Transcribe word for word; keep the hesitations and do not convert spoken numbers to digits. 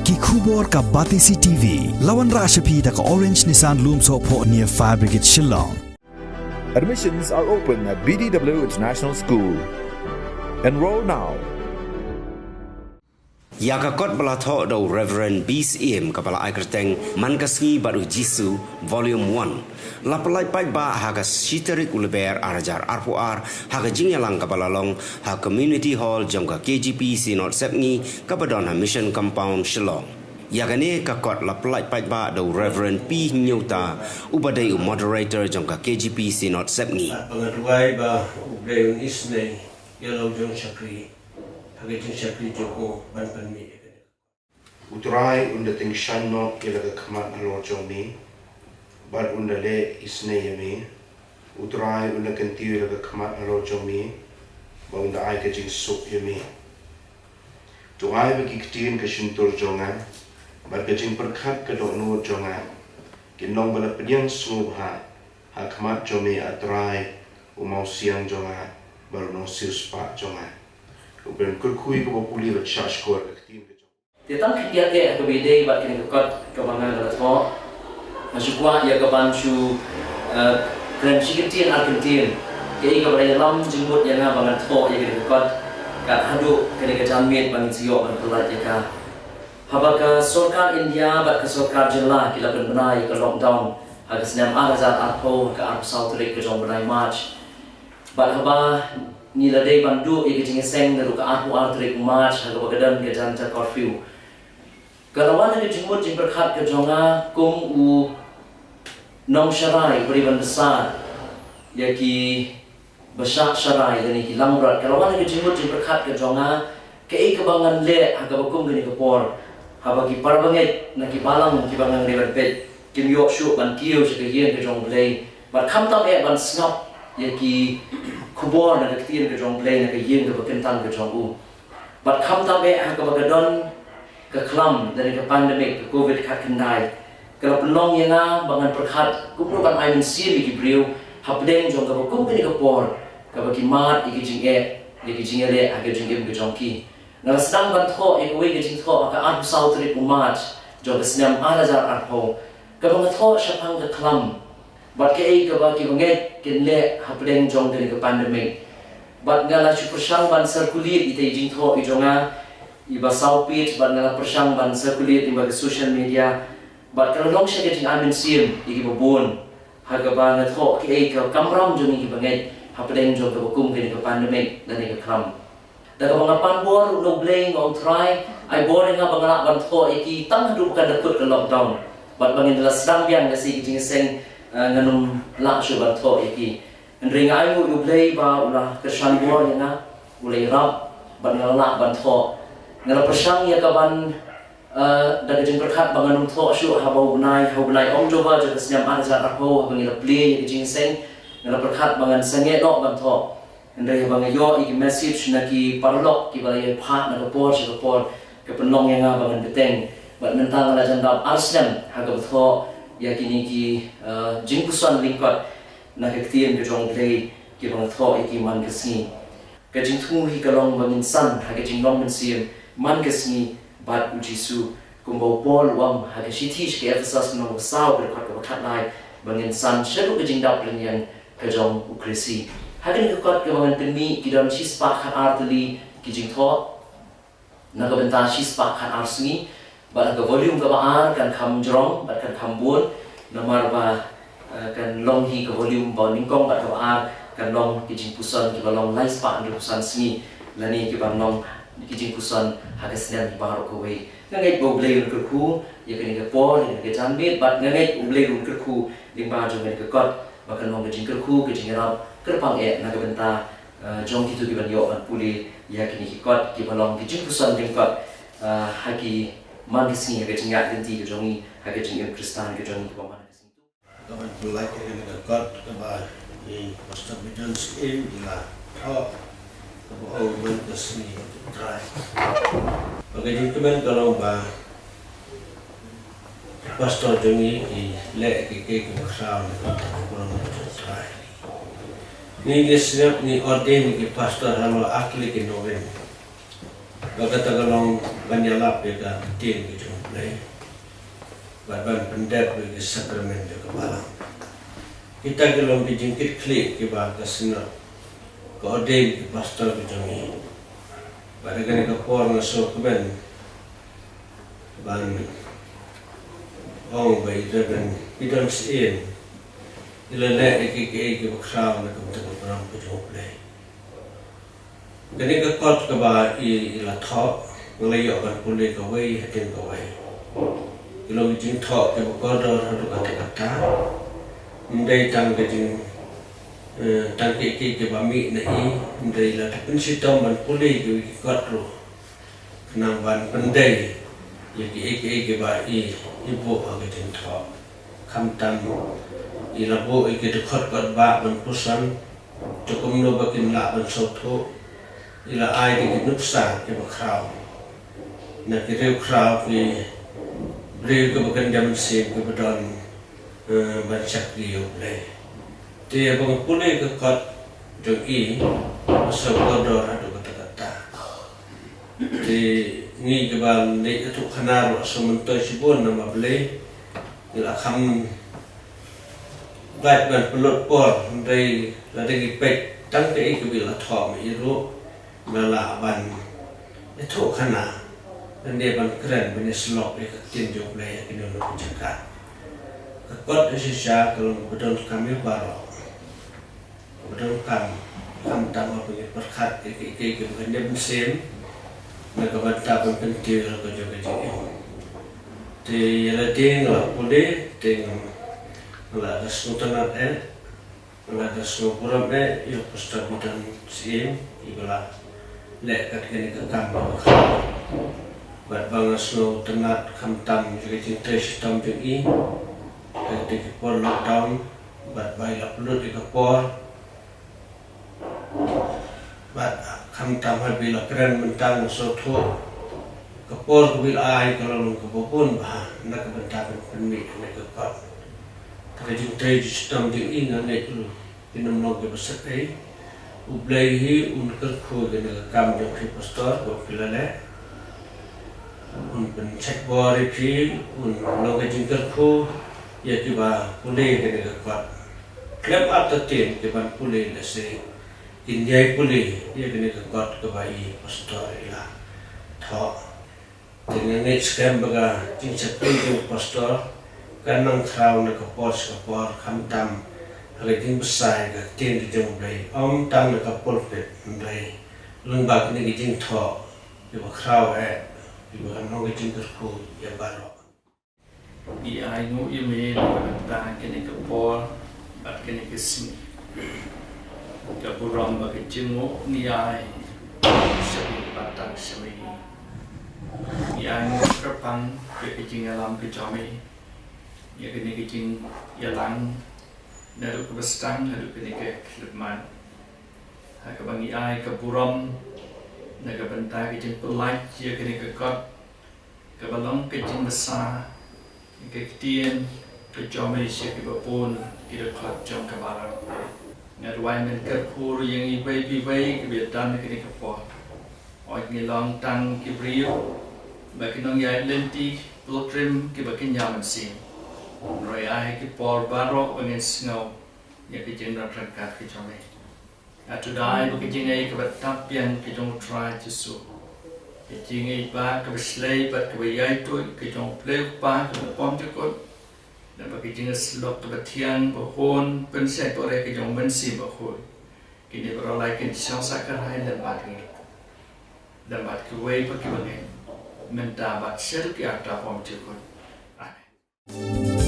Ki khubor ka Batesi T V. La wanrah sha phi da ka Orange Nissan Lumsohphoh near Fire Brigade Shillong. Admissions are open at B D W International School. Enroll now. Ïa ka kot ba la thoh da u Reverend B C M kaba la ai kyrteng Man ka Sngi bad u Jisu, Volume one, la pyllait paidbah ha ka shi tarik u Lber ar hajar arphew ar ha ka jingïalang kaba la long ha Community Hall jong ka K G P Synod Sepngi kaba don ha Mission Compound, Shillong. Ïa kane ka kot la pyllait paidbah da u Reverend P Hynñiewta, uba dei u Moderator jong ka K G P Synod Sepngi. Ba nga duwai ba U Blei un isynei ïa la u jong shakri ha ka jingshakri jong u ban pynmih ïa kane ka kot. U Trai un da tyngshaiñ noh ïa la ka khmat halor jong me, bad un da leh isynei ïa me. U Trai un da kyntiew ïa la ka khmat halor jong me, bad un da ai ka jingsuk ïa me. To ai ba ki ktien ka shyntur jong nga bad ka jingpyrkhat ka dohnud jong nga kin long ba la pdiang sngewbha ha khmat jong me, A Trai, u mawsiang jong nga bad u nongsiewspah jong nga. U Blei un kyrkhu ïa kaba pule bad shahshkor ka ktien ka jong u. Te tang khyndiat eh ha kaba ïadei bad kane ka kot kaba nga la thoh. Nga shu kwah ïa ka ban shu, eh, kren shi kyntien ar kyntien. Kaei kaba la ïalam jingmut ïa nga ba ngan thoh ïa kane ka kot, kat haduh kane ka janmiet ba ngin sa ïoh ban pyllait ïa ka. Haba ka sorkar India bad ka sorkar jylla ki la pynbna ïa ka lockdown ha ka snem ar hajar arphew ha ka arphew saw tarik ka jong u bnai March. Bad haba ngi la dei ban duh ïa ka jingïaseng naduh ka arphew ar tarik March ha kaba ka don ka janta curfew, ka la wan ha ka jingmut jingpyrkhat ka jong nga kum u nongsharai, uba dei ban bsa ïa kiba shah sharai lane ki langbrot. Ka la wan ha ka jingmut jingpyrkhat ka jong nga kaei kaba ngan leh ha kaba kum kane ka por, haba ki parabangeit na ki balang kiba nga dei ban peit kim ïoh shuh ban kiew sha ka ïing ka jong U Blei, bad khamtam eh ban sngap ïa ki khubor na ka ktien ka jong U Blei na ka ïing kaba kyntang ka jong u. Bad khamtam eh ha kaba ka don ka khlam lane ka pandemic ka Covid khatkhyndai, ka la pynlong ïa nga ba ngan pyrkhat kumno ban ai mynsiem ïa ki briew hapdeng jong kaba kum kane ka por, kaba ki mad ïa ki jingeh, ïa ki jingïaleh ha ka jingim ka jong ki. Nga la sdang ban thoh ïa kawei ka jingthoh ha ka arphew saw tarik u March jong ka snem ar hajar arphew, kaba nga thoh shaphang ka khlam bad kaei kaba ki bangeit kin leh hapdeng jong kane ka pandemic. Bad nga la shu pyrshang ban circulate ïa itei i jingthoh i jong nga, iba saw page, bad nga la pyrshang ban circulate lyngba ka social media. Bad ka la long sha ka jingai mynsiem ïa kiba bun ha kaba nga thoh kaei ka kamram jong ngi ki bangeit hapdeng jong kaba kum kane ka pandemic lane ka khlam. Da kaba nga pan bor ruh na U Blei, nga ong, Trai, ai bor ïa nga ba nga lah ban thoh ïa ki tang haduh ba kan da kut ka lockdown. Bad ba ngin da la sdang biang, lehse ki jingïaseng, eh, ngan ym lah shuh ban thoh ïa ki. Hynrei nga ainguh ïa U Blei ba u la kyrshan bor ïa nga, u la ïarap bad nga la lah ban thoh. Nga la pyrshang ïa ka ban, eh, da ka jingpyrkhat ba ngan ym thoh shuh haba u bnai, ha u bnai October jong ka snem ar hajar arphew, haba ngi la plie ïa ka jingïaseng, nga la pyrkhat ba ngan sangeh noh ban thoh. Hynrei haba nga ïoh ïa ki message na ki paralok kiba la ïai phah na ka por sha ka por, ka pynlong ïa nga ba ngan bteng. Bad mynta nga la jan dap ar snem ha kaba thoh ïa kine ki, eh, jingpuson lyngkot na ka ktien ka jong U Blei kiba nga thoh ïa ki man ka sngi. Ka jingthmu hi ka long ba ngin san ha ka jinglong mynsiem man ka sngi bad U Jisu, kumba u Paul u ong ha ka shithi sha ki Ephesus, lynnong ba saw, ka dkhot kaba khatlai, ba ngin san shaduh ka jingdap rynïeng ka jong U Khrist. Ha kane ka kot kaba ngan pynmih, ki don shispah khatar tylli ki jingthoh na ka bynta shispah khatar sngi. Bad ha ka volume kaba ar kan kham jrong bad kan kham bun, namar ba, eh, kan long hi ka volume ba nyngkong bad kaba ar kan long ki jingpuson kiba long laispah hynriewphew san sngi, lane kiban long ki jingpuson ha ka snem hi baroh kawei. Nga ngeit ba U Blei un kyrkhu ïa kane ka por, ïa kane ka janmiet, bad nga ngeit U Blei un kyrkhu lyngba jong kane ka kot ba kan long ka jingkyrkhu, ka jingïarap kyrpang eh na ka bynta, eh, jong kito kiban ïoh ban pule ïa kine ki kot kiba long ki jingpuson lyngkot, eh, ha ki man ka sngi, ha ka jingïaid lynti ka jong ngi, ha ka jingim Khristan ka jong ngi kaba man ka sngi. Ka ban pynlait ïa kane ka kot kaba i Pastor Bijon Syiem i la thoh, kaba ong Man ka Sngi Bad U Trai. Bad ka jingkmen ka long ba ki pastor jong ngi ki leh kiei kiei kiba khraw na ka bynta ka burom ka jong U Trai. Ngi ngi sngap, ngi ordain ki pastor halor ar tylli ki November. Bad kata ka long ban ïalap ïa ka ktien ka jong U Blei bad ban pyndep ïa ka sakramen jong ka Balang. Kita ki long ki jingkitkhlieh kiba ka Synod ka ordain ki pastor ka jong ngi. Bad ha kane ka por nga sngewkmen ban ong ba i Reverend Pidon Syiem i la leh ïa kiei kiei kiba khraw na ka bynta ka burom ka jong U Blei. Kane ka kot kaba i, i la thoh, nga la ïoh ban pule kawei hadien kawei. Ki long ki jingthoh kiba kordor haduh katta katta. Ym dei tang ka jing, eh, tang kiei kiei kiba mih na i, ym dei, la da pynshitom ban pule kiwei ki kot ruh. Khnang ban pyndei ïa kiei kiei kiba i, i buh ha ka jingthoh. Khamtam i la buh ïa ki dkhot kot ba ban puson, te kumno ba kin lah ban sngewthuh, i la ai da ki nuksa kiba khraw na ki riewkhraw, ki briew kiba kynja mynsiem kiba don, eh, ban shakri ïa U Blei. Te haba nga pule ka kot jong i, nga sngewkordor haduh katta katta. Te ngi kiba leit ïathuhkhana ruh sngewmyntoi shibun namar balei ngi la kham peit ban pynlut por, hynrei lada ngi peit tang kaei kaba i la thoh ma i ruh, nga lah ban ïathuhkhana lane ban kren ban ïasyllok ïa ka ktien jong U Blei ha kino kino ki jaka. Ka kot ka shisha ka long kaba donkam ïa baroh. Kaba donkam, khamtam haba ngi pyrkhat ïa kiei kiei kiba kynja mynsiem na ka bynta ban kyntiew ïa la ka jong ka jingim. Te ïa lade nga la pule, te nga la da sngewtynnat eh, nga la da sngewburom eh ïa u Pastor Pidon Syiem iba la leh kat kane ka kam kaba khraw. Bad ba nga sngewtynnat khamtam ïa ka jingtrei shitom jong i ha kitei ki por lockdown, bad ba i la pynlut ïa ka por. Bad khamtam haba i la kren mynta nga sngewthuh ka por kaba i la ai ka long kaba bun bha na ka bynta ban pynmih ïa kane ka kot. Te ka jingtrei shitom jong i nga ngeit ruh kin ym long kaba sat ei. U Blei hi un kyrkhu ïa kane ka kam jong phi pastor kaba phi la leh. Un pynshait bor ïa phi, un long ka jingkyrkhu ïa kiba pule ïa kane ka kot. Khlem artatien ki ban pule lehse kin ïai pule ïa kane ka kot kaba i pastor i la thoh. Te nga ngeit skhem ba ka jingshakri jong u pastor kan nang khraw na ka por sha ka por, khamtam ha ka jingbsa ïa ka ktien ka jong U Blei, ym tang na ka pulpit, hynrei lyngba kine ki jingthoh kiba khraw eh, kiba kan long ka jingkyrkhu ïa baroh. Ngi ai nguh ïa me na ka bynta kane ka por bad kane ka sngi. Ka burom bad ka jingnguh ngi ai sha me bad tang sha me. Ngi ai nguh kyrpang ïa ka jingïalam ka jong me, ïa kane ka jingïalang naduh kaba sdang haduh kane ka khyllipmat. Ha kaba ngi ai ka burom na ka bynta ka jingpyllait ïa kane ka kot, kaba long ka jingbsa ïa ka ktien ka jong me sha kiba bun ki dkhot jong ka balang. Nga duwai men kyrkhu ruh ïa ngi iwei pa iwei kiba ïadon ha kane ka por. Ym ngi long tang ki briew ba ki nongïaid lynti pilgrim kiba kynja mynsiem. Hynrei ai ki por baroh ba ngin sngew ïa ka jingdon ryngkat ka jong me. Nga duwai ba ka jingngeit kaba tap biang ka jong U Trai Jisu, ka jingngeit ba kaba shlei bad kaba ïaid tuid ka jong U Blei U Kpa kaba bymjukut, bad ka jingïasyllok kaba thiang ba hun pynshait bor ïa ka jong U Mynsiem Bakhuid, kine baroh lai kin shong sah kyrhai lem bad ngi, lem bad kiwei pat kiba ngeit, mynta bad shaduh ki ar ta bymjukut. Amen.